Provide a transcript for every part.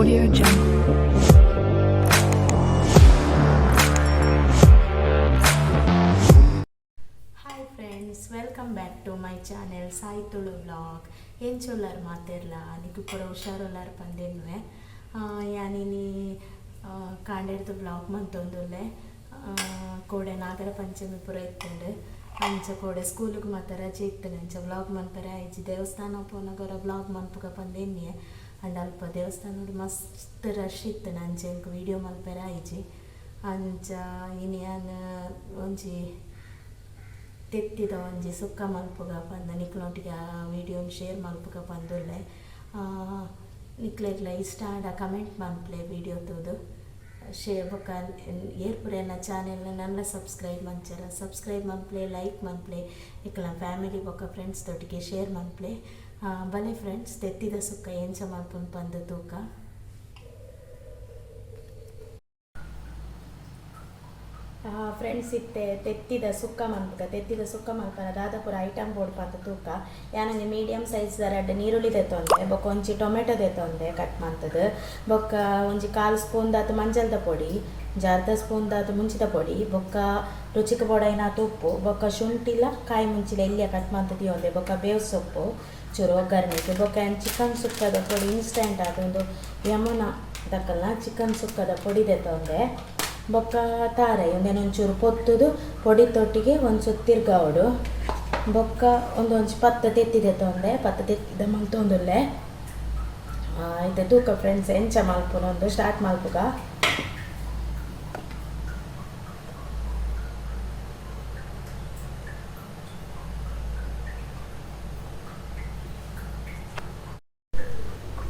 Audio Jungle. Hi friends, welcome back to my channel Sai Tulu vlog. ಎಂಚೊಲ್ಲಾರ್ ಮಾತೆರ್ಲ? ನಿಕ್ಕು ಪೂರ ಹುಷಾರುಲ್ಲಾರ್ ಪಂದೆನ್ನುವೆ. ಯಾನಿನಿ ಕಾಂಡೆಡ್ದು vlog ಮಂತೊಂದುಲ್ಲೆ. ಕೋಡೆ ನಾಗರ ಪಂಚಮಿ ಪೂರ ಇತ್ತುಂಡು. ಅಂಚ ಕೋಡೆ ಸ್ಕೂಲಿಗೆ ಮಾತ ರಜೆ ಇತ್ತುಂಡು. ಅಂಚ ವ್ಲಾಗ್ ಮನ್ಪೆರೆ ಆಯ್ಜಿ. ದೇವಸ್ಥಾನ ಪೋನಗರ ವ್ಲಾಗ್ ಮನ್ಪುಗ ಪಂದೆನ್ನಿಯೆ. ಅಂಡ ಅಲ್ಪ ದೇವಸ್ಥಾನಡ್ ಮಸ್ತ್ ರಶ್ ಇತ್ತುಂಡು. ಅಂಚ ಎಂಕ್ ವೀಡಿಯೋ ಮನ್ಪೆರೆ ಆಯ್ಜಿ. ಅಂಚ ಇನಿ ಯಾನ್ ಒಂಜಿ ತೆತ್ತಿದ ಒಂಜಿ ಸುಕ್ಕ ಮಲ್ಪುಗ ಪಂದ್ ನಿಕ್ಲೊಟ್ಟಿಗೆ ಆ ವಿಡಿಯೋನ್ ಶೇರ್ ಮಲ್ಪುಗ ಪಂದುಲ್ಲೆ. ನಿಕ್ಲೆಗ್ಲ ಇಷ್ಟ ಆಂಡ ಕಮೆಂಟ್ ಮನ್ಪುಲೆ. ವಿಡಿಯೋ ತೂದು ಶೇರ್ ಬೊಕ್ಕ ಏರ್ ಪೂರ ಎನ್ನ ಚಾನೆಲ್ ನನ್ನ ಸಬ್ಸ್ಕ್ರೈಬ್ ಮಂಚರ, ಸಬ್ಸ್ಕ್ರೈಬ್ ಮನ್ಪುಲೆ, ಲೈಕ್ ಮನ್ಪುಲೆ, ನಿಕ್ಲೆನ ಫ್ಯಾಮಿಲಿ ಬೊಕ್ಕ ಫ್ರೆಂಡ್ಸ್ ದೊಟ್ಟಿಗೆ ಶೇರ್ ಮನ್ಪುಲೆ. ಬಲೆ ಫ್ರೆಂಡ್ಸ್, ತೆತ್ತಿದ ಸುಕ್ಕ ಎಂಚ ಮನ್ಪುನ್ ಪಂದ್ ತೂಕ. ಫ್ರೆಂಡ್ಸ್, ಇತ್ತೆ ತೆತ್ತಿದ ಸುಕ್ಕ ಮನ್ಪುಗ. ತೆತ್ತಿದ ಸುಕ್ಕ ಮನ್ಪರ ದಾದ ಪೂರ ಐಟಮ್ ಬೋಡು ಪಂದ್ ತೂಕ. ಯಾನೊಂಜಿ ಮೀಡಿಯಂ ಸೈಜ್ ರಡ್ಡ್ ನೀರುಳ್ಳಿ ದೆತ್ತೊಂದೆ. ಬೊಕ್ಕ ಒಂಜಿ ಟೊಮೆಟೊ ದೆತ್ತೊಂದೆ ಕಟ್ ಮಂತುದು. ಬೊಕ್ಕ ಒಂಜಿ ಕಾಲು ಸ್ಪೂನ್ ದಾತ್ ಮಂಜಲ್ದ ಪೊಡಿ, ಒಂಜಿ ಅರ್ಧ ಸ್ಪೂನ್ ದಾತ್ ಮುಂಚಿದ ಪೊಡಿ, ಬೊಕ್ಕ ರುಚಿಕ್ ಬೋಡಾಯಿನಾತ್ ಉಪ್ಪು, ಬೊಕ್ಕ ಶುಂಠಿಲ ಕಾಯಿ ಮುಂಚಿಲ ಎಲ್ಯ ಕಟ್ ಮಂತ್ ದೀಯೊಂದೆ. ಬೊಕ್ಕ ಬೇವು ಸೊಪ್ಪು ಚೂರು ಒಗ್ಗರಣೆಗೆ. ಬೊಕ್ಕ ಚಿಕನ್ ಸುಕ್ಕದ ಪೊಡಿ ಇನ್ಸ್ಟೆಂಟ್ ಆದ್ ಉಂದು ಯಮುನಾ ದಕಲ್ನ ಚಿಕನ್ ಸುಕ್ಕದ ಪೊಡಿ ದೆತ್ತೊಂದೆ. ಬೊಕ್ಕ ತಾರಾಯಿ. ಉಂದೆನ್ ಒಂಚೂರು ಪೊತ್ತುದು ಪೊಡಿ ತೊಟ್ಟಿಗೆ ಒಂಚೂರು ತಿರ್ಗಾವೊಡು. ಬೊಕ್ಕ ಉಂದು ಒಂಜಿ ಪತ್ತ್ ತೆತ್ತಿ ದೆತ್ತೊಂದೆ. ಪತ್ತ್ ತೆತ್ತಿದ ಮಲ್ತೊಂದುಲ್ಲೆ. ಇತ್ತೆ ತೂಕ ಫ್ರೆಂಡ್ಸ್, ಎಂಚ ಮಲ್ಪುನೊಂದು ಸ್ಟಾರ್ಟ್ ಮಲ್ಪುಗ.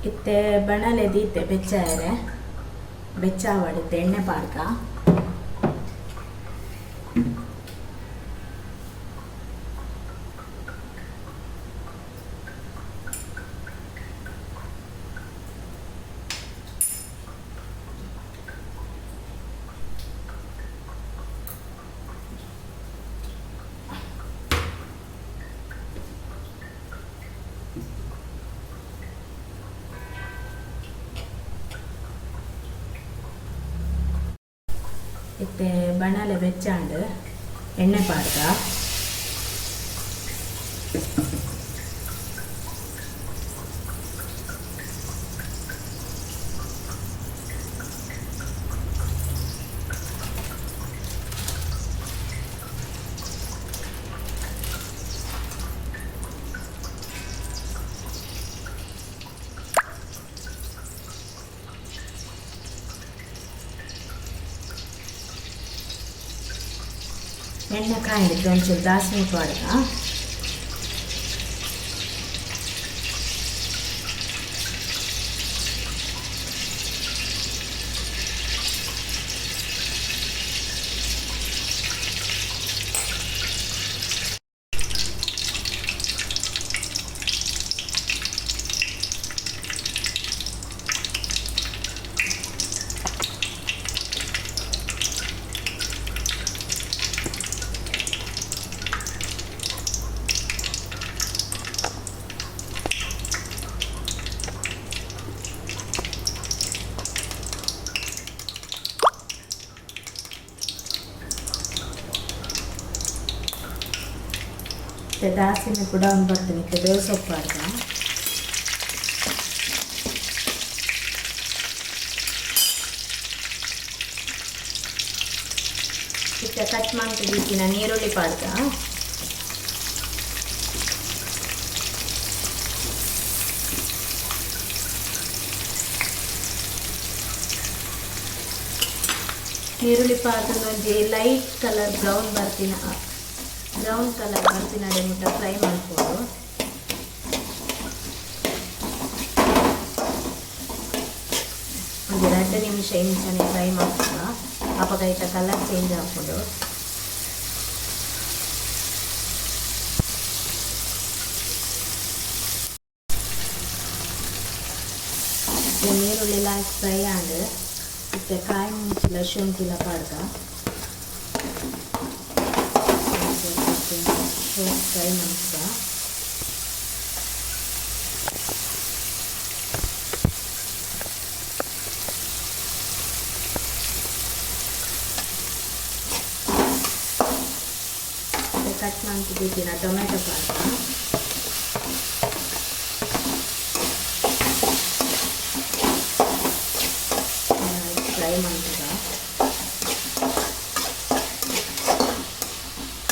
ಇತ್ತೆ ಬಣಲೆ ದೀತೆ ಬೆಚ್ಚಾಯರೆ. ಬೆಚ್ಚ ಆವಡ್, ಇತ್ತೆ ಎಣ್ಣೆ ಪಾಡ್ಕ. ಇತ್ತೆ ಬಣಲೆ ಬೆಚ್ಚಾಂಡ್, ಎಣ್ಣೆ ಪಾಡ್ಕ. ಎಣ್ಣೆ ಕಾಯ್ದಿತ್ತು, ಒಂಚೂರು ದಾಸವಾಳ ಪಾಡ್ಕ. ಇತ್ತೆ ದಾಸಿಮೆ ಕೂಡ ಒಂದು ಬರ್ತೀನಿ. ಇತ್ತೆ ಬೇವು ಸೊಪ್ಪು ಪಾಡ್ಕ. ಇತ್ತೆ ಕಟ್ ಮಂತ್ ದೀತಿನ ನೀರುಳ್ಳಿ ಪಾಡ್ಕ. ನೀರುಳ್ಳಿ ಪಾಡ್ದು ಒಂಜಿ ಲೈಟ್ ಕಲರ್ ಬ್ರೌನ್ ಬರ್ತಿನ, ಬ್ರೌನ್ ಕಲರ್ ಬರ್ತಿನಡೆ ಮುಟ್ಟ ಫ್ರೈ ಮಾಡ್ಬೋದು. ಒಂದು 2 ನಿಮಿಷ ಇಂಚನೆ ಫ್ರೈ ಮಾಡ್ತದ. ಅಪಗ ಐತ ಕಲರ್ ಚೇಂಜ್ ಆಪುಂಡು. ನೀರುಳ್ಳಿ ಲಾಸ್ಟ್ ಫ್ರೈ ಆಂಡ್. ಇತ್ತೆ ಕಾಯಿ ಮುಂಚಿಲ ಶುಂಠಿಲ ಪಾಡ್ಕ, ಫ್ರೈ ಮನ್ಪುಗ. ಮಂತ್ ಟೊಮೆಟೊ ಪಾಡ್ಕ. ಫ್ರೈ ಮಂತುಗ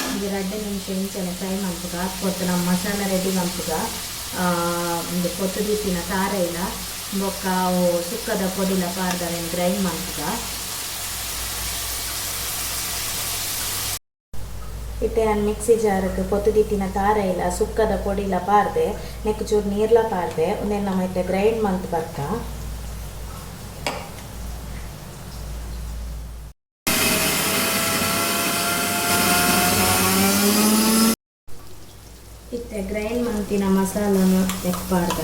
ಒಂಜಿ 2 ನಿಮಿಷ ಇಂಚನೆ ಫ್ರೈ ಮಲ್ಪುಗ. ಪೊತ್ತು ನಮ್ಮ ಮಸಾಲ ರೆಡಿ ಮಲ್ಪುಗ. ಉಂದು ಪೊತ್ತು ದೀತಿನ ತಾರೈಲ ಬೊಕ್ಕ ಅವು ಸುಕ್ಕದ ಪೊಡಿಲ ಪಾರ್ದ್ ಅವೆನ್ ಗ್ರೈಂಡ್ ಮಲ್ಪುಗ. ಇತ್ತೆ ಯಾನ್ ಮಿಕ್ಸಿ ಜಾರ್ಗ್ ಪೊತ್ತು ದೀತಿನ ತಾರೈಲ, ಸುಕ್ಕದ ಪೊಡಿಲ ಪಾರ್ದೆ, ನೆಕ್ಕ್ ಚೂರು ನೀರ್ಲ ಪಾರ್ದೆ. ಉಂದೆನ್ ನಮ ಇತ್ತೆ ಗ್ರೈಂಡ್ ಮಲ್ತ್ ಬರ್ಕ. ಇತ್ತೆ ಗ್ರೈಂಡ್ ಮಂತಿನ ಮಸಾಲನ ನೆಕ್ ಪಾಡ್ದ.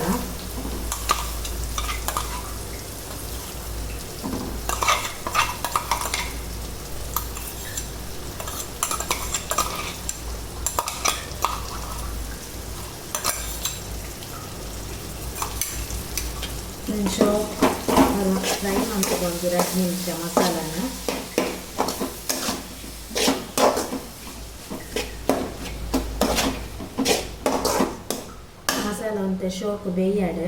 ನಿಮಿಷ ಫ್ರೈ ಮಲ್ಪುಗ, ಒಂಜಿ 2 ನಿಮಿಷ ಮಸಾಲನ. ಮಸಾಲ ಒಂತೆ ಶೋಕು ಬೇಯಾಡು.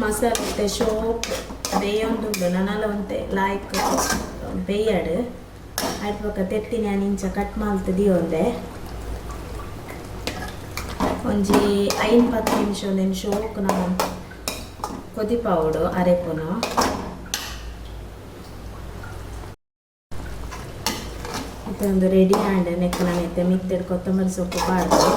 ಮಸಾಲೆ ಒಂತೆ ಶೋಕ್ ಬೇಯೊಂದುಂಡು. ನನಲ ಒಂತೆ ಲಾಯ್ಕ್ ಬೇಯಾಡು. ಆಯ್ತು, ಬೊಕ್ಕ ತೆತ್ತಿನ ಯಾನ್ ಇಂಚ ಕಟ್ ಮಲ್ತ್ ದೀವೊಂದೆ. ಒಂಜಿ 5-10 ನಿಮಿಷ ಒಂದೆನ್ ಶೋಕ್ ನಮ ಕೊದಿಪಾವೊಡು ಅರೆಪುನು. ಇತ್ತೆ ಒಂದು ರೆಡಿ ಆಂಡ್. ನೆಕ್ ನಾನು ಇತ್ತೆ ಮಿತ್ತೆಡ್ ಕೊತ್ತಂಬರಿ ಸೊಪ್ಪು ಪಾಡ್ದು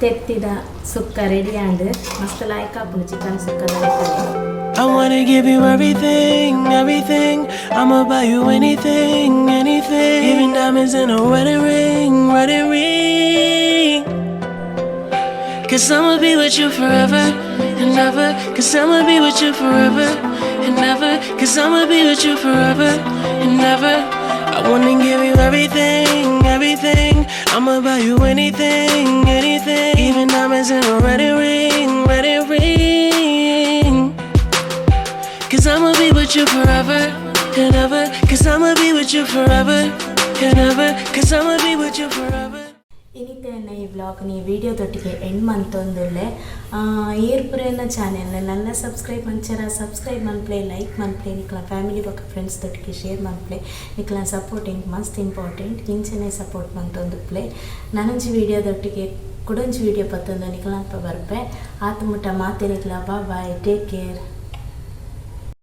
ತೆತ್ತಿದ ಸುಕ್ಕ ರೆಡಿ ಆಂಡ್. ಮಸ್ತ್ ಲಾಯ್ಕ್ ಆಪುಂಡು chicken ಸುಕ್ಕದ ಲೆಕ್ಕನೆ. I wanna give you everything, everything. I'ma buy you anything, anything. Even diamonds in a wedding ring, wedding ring. 'Cause I'ma be with you forever and ever. 'Cause I'ma be with you forever and ever. 'Cause I'ma be with you forever and ever. I wanna give you everything, everything. I'ma buy you anything, anything. Even diamonds in a wedding ring, wedding ring. 'Cause I'ma be with you forever and ever. 'Cause I'ma be with you forever and ever. 'Cause I'ma be with you forever. ಇನಿತ ಈ vlog ಈ ವಿಡಿಯೋದೊಟ್ಟಿಗೆ and ಮಂತೊಂದುಲ್ಲೆ. ಈರ್ ಪೂರ channel ನನ್ನ subscribe ಮಂಚರ subscribe ಮನ್ಪ್ಲೆ, like ಮನ್ಪ್ಲೆ, ನಿಕ್ಲ family ಬೊಕ್ಕ friends ದೊಟ್ಟಿಗೆ share ಮನ್ಪ್ಲೆ. ನಿಕ್ಲ support ಮಸ್ತ್ important. ಇಂಚನೆ support ಮಂತೊಂದುಪ್ಲೆ. ನನೊಂಜಿ ವಿಡಿಯೋದೊಟ್ಟಿಗೆ, ಕುಡೊಂಜಿ ವಿಡಿಯೋ ಪತ್ತೊಂದು ನಿಕ್ಲಲ್ಪ ಬರ್ಪೆ. ಆತ ಮುಟ್ಟ ಮಾತೆರೆಗ್ಲ ಬಾಯ್, ಟೇಕ್ ಕೇರ್.